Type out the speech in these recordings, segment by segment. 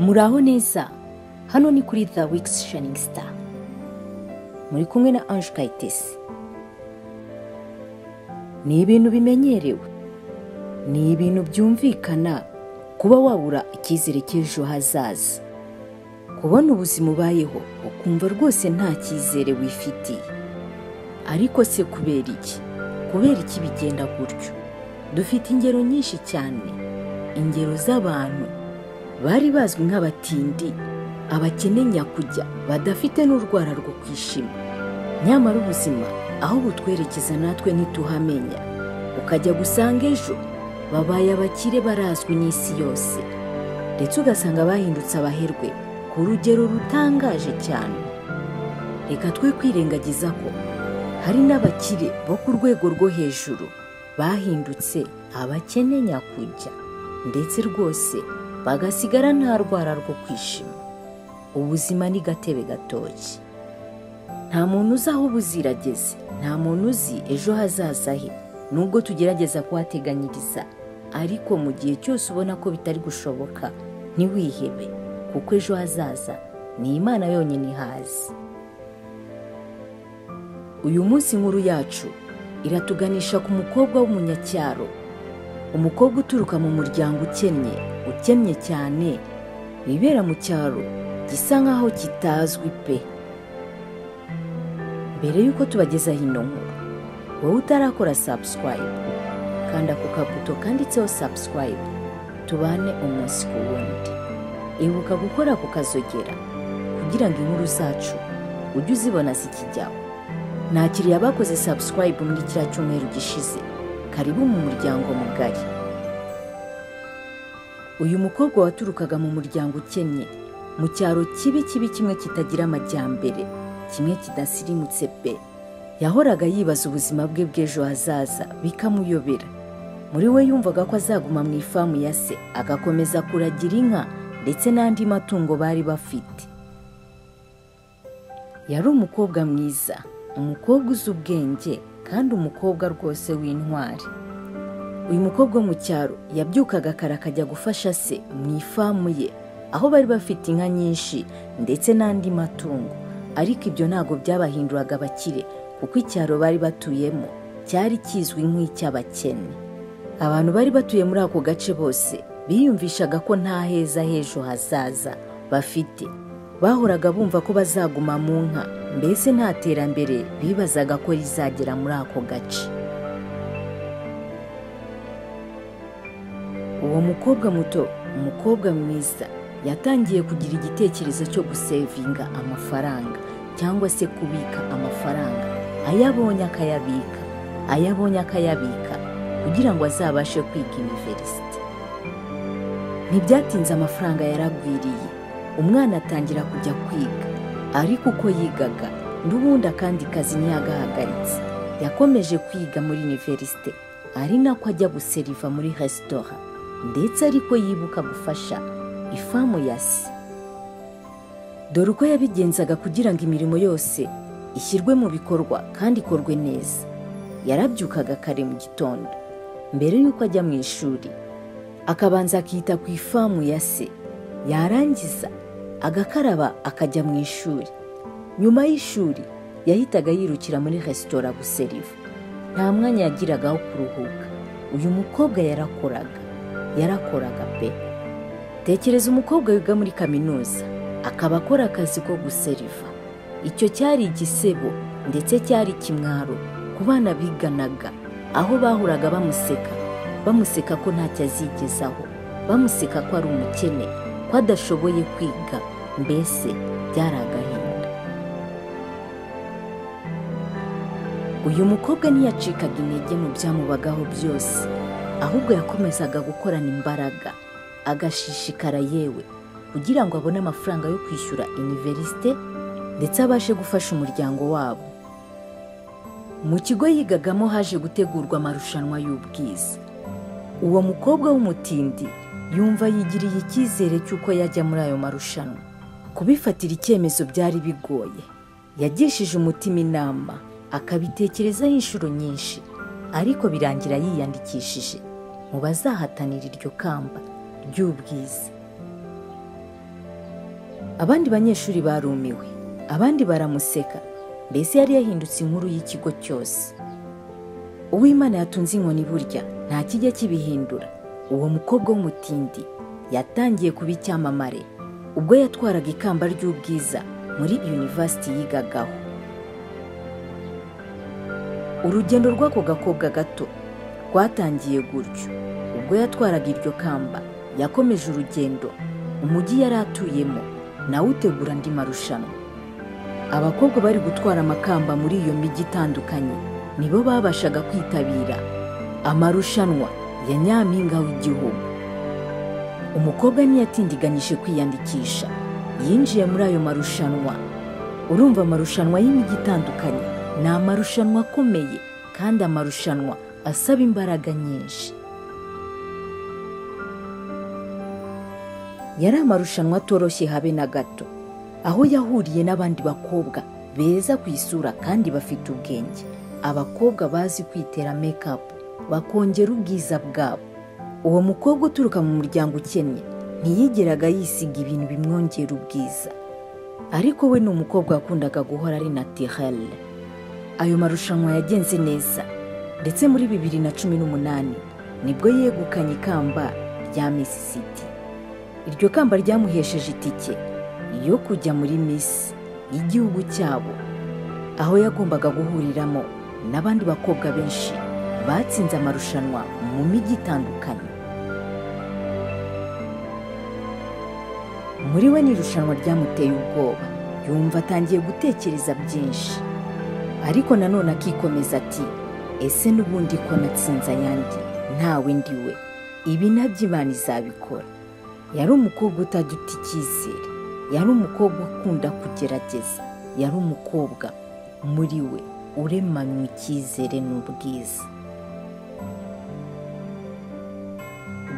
Muraho neza, hano ni kuri The Week's Shining Star. Muri kumwe na Ange Kayitesi. Ni ibintu bimenyerewe, ni ibintu byumvikana kuba wabura icyizere cy'ejo hazaza. Kubona ubuzima ubayeho ukumva rwose nta cyizere wifitiye. Ariko se kubera iki? Kubera iki bigenda gutyo? Dufite ingero nyinshi cyane, ingero z'abantu bari bazwi nk'abatindi, abakene nyakujya, badafite n'urwara rwo kwishima. Nyamara ubuzima aho butwerekeza natwe ntituhamenya. Ukajya gusanga ejo babaye abakire barazwi n'isi yose, ndetse ugasanga bahindutse abaherwe ku rugero rutangaje cyane. Reka twe kwirengagiza ko hari n'abakire bo ku rwego rwo hejuru bahindutse abakene nyakujya, ndetse rwose bagasigara nta rwara rwo kwishima. Ubuzima ni gatebe gatoki. Nta muntu uzi aho buzirageze, nta muntu uzi ejo hazaza he, nubwo tugerageza kuhateganyiriza, ariko mu gihe cyose ubona ko bitari gushoboka ntiwihebe, kuko ejo hazaza ni Imana yonyine ihazi. Uyu munsi inkuru yacu iratuganisha ku mukobwa w'umunyacyaro, umukobwa uturuka mu muryango ukennye, ukennye cyane, wibera mu cyaro gisa nkaho kitazwi pe. Mbere y'uko tubagezaho ino nkuru, wowe utarakora subscribe, kanda ku kabuto kanditseho subscribe, tubane umunsi ku wundi. Ibuka gukora ku kazogera kugira ngo inkuru zacu ujye uzibona zikijyaho. Nakiriye abakoze subscribe muri kiriya cyumweru gishize, karibu mu muryango mugari. Uyu mukobwa waturukaga mu muryango ukennye, mu cyaro kibi kibi kimwe kitagira amajyambere, kimwe kidasirimutse pe. Yahoraga yibaza ubuzima bwe bw'ejo hazaza bikamuyobera. Muri we yumvaga ko azaguma mu ifamu ya se, agakomeza kuragira inka ndetse n'andi matungo bari bafite. Yari umukobwa mwiza, umukobwa uzi ubwenge, kandi umukobwa rwose w'intwari. Uyu mukobwa wo mu cyaro yabyukaga kare akajya gufasha se mu ifamu ye, aho bari bafite inka nyinshi ndetse n'andi matungo. Ariko ibyo ntabwo byabahinduraga abakire, kuko icyaro bari batuyemo cyari kizwi nk'icy'abakene. Abantu bari batuye muri ako gace bose biyumvishaga ko nta heza h'ejo hazaza bafite. Bahoraga bumva ko bazaguma mu nka, mbese nta terambere bibazaga ko rizagera muri ako gace. Uwo mukobwa muto, umukobwa mwiza, yatangiye kugira igitekerezo cyo gusevinga amafaranga cyangwa se kubika amafaranga, ayabonye akayabika, ayabonye akayabika kugira ngo azabashe kwiga university. Ntibyatinze amafaranga yaragwiriye, umwana atangira kujya kwiga, ariko uko yigaga n'ubundi akandi kazi ntiyagahagaritse. Yakomeje kwiga muri university, ari nako ajya guseriva muri resitora, ndetse ariko yibuka gufasha ifamu ya se. Dore uko yabigenzaga kugira ngo imirimo yose ishyirwe mu bikorwa kandi ikorwe neza. Yarabyukaga kare mu gitondo mbere y'uko ajya mu ishuri, akabanza akita ku ifamu ya se, yarangiza agakaraba akajya mu ishuri. Nyuma y'ishuri yahitaga yirukira muri resitora guseriva. Nta mwanya yagiraga wo kuruhuka. Uyu mukobwa yarakoraga, yarakoraga pe. Tekereza umukobwa wiga muri kaminuza akaba akora akazi ko guseriva. Icyo cyari igisebo ndetse cyari ikimwaro ku bana biganaga, aho bahuraga bamuseka, bamuseka ko ntacyo azigezaho, bamuseka ko ari umukene, ko adashoboye kwiga, mbese byari agahinda. Uyu mukobwa ntiyacikaga intege mu byamubagaho byose, ahubwo yakomezaga gukorana imbaraga, agashishikara yewe kugira ngo abone amafaranga yo kwishyura universite ndetse abashe gufasha umuryango wabo. Mu kigo yigagamo haje gutegurwa amarushanwa y'ubwiza. Uwo mukobwa w'umutindi yumva yigiriye icyizere cy'uko yajya muri ayo marushanwa. Kubifatira icyemezo byari bigoye. Yagishije umutima inama, akabitekerezaho inshuro nyinshi, ariko birangira yiyandikishije mu bazahatanira iryo kamba ry'ubwiza. Abandi banyeshuri barumiwe, abandi baramuseka, mbese yari yahindutse inkuru y'ikigo cyose. Uwimana yatunze inkoni burya nta kijya kibihindura. Uwo mukobwa w'umutindi yatangiye kuba icyamamare ubwo yatwaraga ikamba ry'ubwiza muri university yigagaho. Urugendo rw'ako gakobwa gato rwatangiye gutyo. Ubwo yatwaraga iryo kamba yakomeje urugendo umujyi yari atuyemo nawe utegura andi marushanwa. Abakobwa bari gutwara amakamba muri iyo mijyi itandukanye nibo babashaga kwitabira amarushanwa ya nyampinga w'igihugu. Umukobwa ntiyatindiganyije kwiyandikisha, yinjiye muri ayo marushanwa. Urumva amarushanwa y'imijyi itandukanye ni amarushanwa akomeye kandi amarushanwa asaba imbaraga nyinshi. Yari amarushanwa atoroshye habe na gato, aho yahuriye n'abandi bakobwa beza ku isura kandi bafite ubwenge, abakobwa bazi kwitera make-up bakongera ubwiza bwabo. Uwo mukobwa uturuka mu muryango ukennye ntiyigeraga yisiga ibintu bimwongera ubwiza, ariko we ni umukobwa wakundaga guhora ari naturelle. Ayo marushanwa yagenze neza, ndetse muri 2018 nibwo yegukanye ikamba rya Miss City. Iryo kamba ryamuhesheje itike yo kujya muri Miss y'igihugu cyabo, aho yagombaga guhuriramo n'abandi bakobwa benshi batsinze amarushanwa mu mijyi itandukanye. Muri we ni irushanwa ryamuteye ubwoba, yumva atangiye gutekereza byinshi, ariko nanone akikomeza ati ese n'ubundi ko natsinze ayandi ntawe ndiwe, ibi nabyo Imana izabikora. Yari umukobwa utajya uta icyizere, yari umukobwa ukunda kugerageza, yari umukobwa muri we uremanywe icyizere n'ubwiza.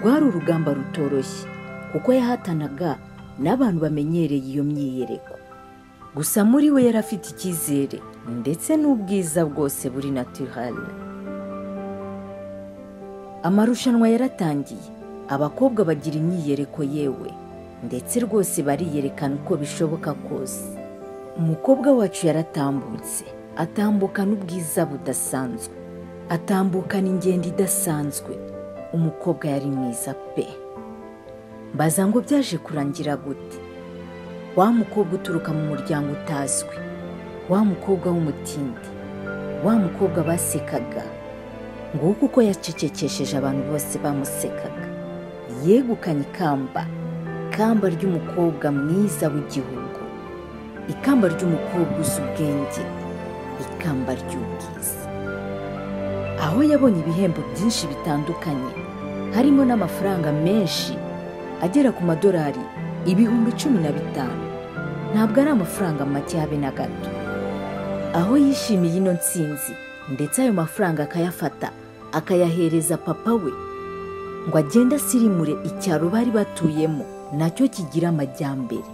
Rwari urugamba rutoroshye kuko yahatanaga n'abantu bamenyereye iyo myiyereko. Gusa muri we yari afite icyizere ndetse n'ubwiza bwose buri naturel. Amarushanwa yaratangiye, abakobwa bagira imyiyereko yewe, ndetse rwose bariyerekana uko bishoboka kose. Umukobwa wacu yaratambutse, atambukana ubwiza budasanzwe, atambukana ingendo idasanzwe. Umukobwa yari mwiza pe. Mbaza ngo byaje kurangira gute? Wa mukobwa uturuka mu muryango utazwi, wa mukobwa w'umutindi, wa mukobwa basekaga, nguko uko yacecekesheje abantu bose bamusekaga. Yegukanye ikamba, ikamba ry'umukobwa mwiza w'igihugu, ikamba ry'umukobwa uzi ubwenge, ikamba ry'ubwiza. Aho yabonye ibihembo byinshi bitandukanye, harimo n'amafaranga menshi agera ku madolari 15,000. Ntabwo ari amafaranga make habe na gato. Aho yishimiye ino ntsinzi, ndetse ayo mafaranga akayafata akayahereza papa we ngo agende asirimure icyaro bari batuyemo nacyo kigira amajyambere,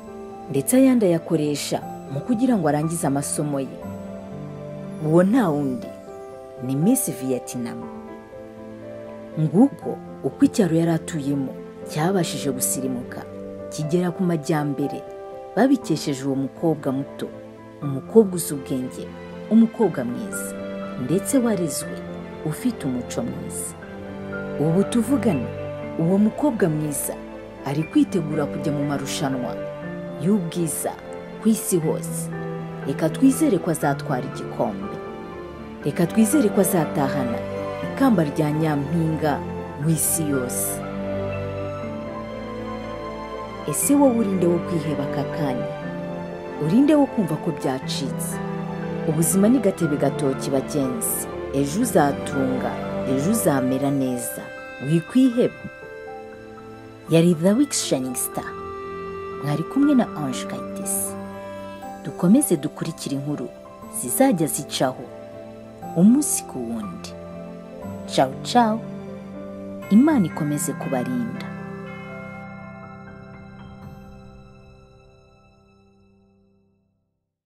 ndetse ayandi ayakoresha mu kugira ngo arangize amasomo ye. Uwo nta wundi ni Miss Vietnam. Nguko uko icyaro yari atuyemo cyabashije gusirimuka kigera ku majyambere babikesheje uwo mukobwa muto, umukobwa uzi ubwenge, umukobwa mwiza ndetse warezwe ufite umuco mwiza. Ubu tuvugana uwo mukobwa mwiza ari kwitegura kujya mu marushanwa y'ubwiza ku isi hose. Reka twizere ko azatwara igikombe, reka twizere ko azatahana ikamba rya nyampinga w'isi yose. Ese wowe urinde wo kwiheba aka kanya? Urinde wo kumva ko byacitse? Ubuzima ni gatebe gatoki bagenzi, ejo uzatunga, ejo uzamera neza, wikwiheba. Yari The Week's Shining Star, mwari kumwe na Ange Kayitesi. Dukomeze dukurikire inkuru zizajya zicaho umunsi ku wundi. Ciao ciao, Imana ikomeze kubarinda.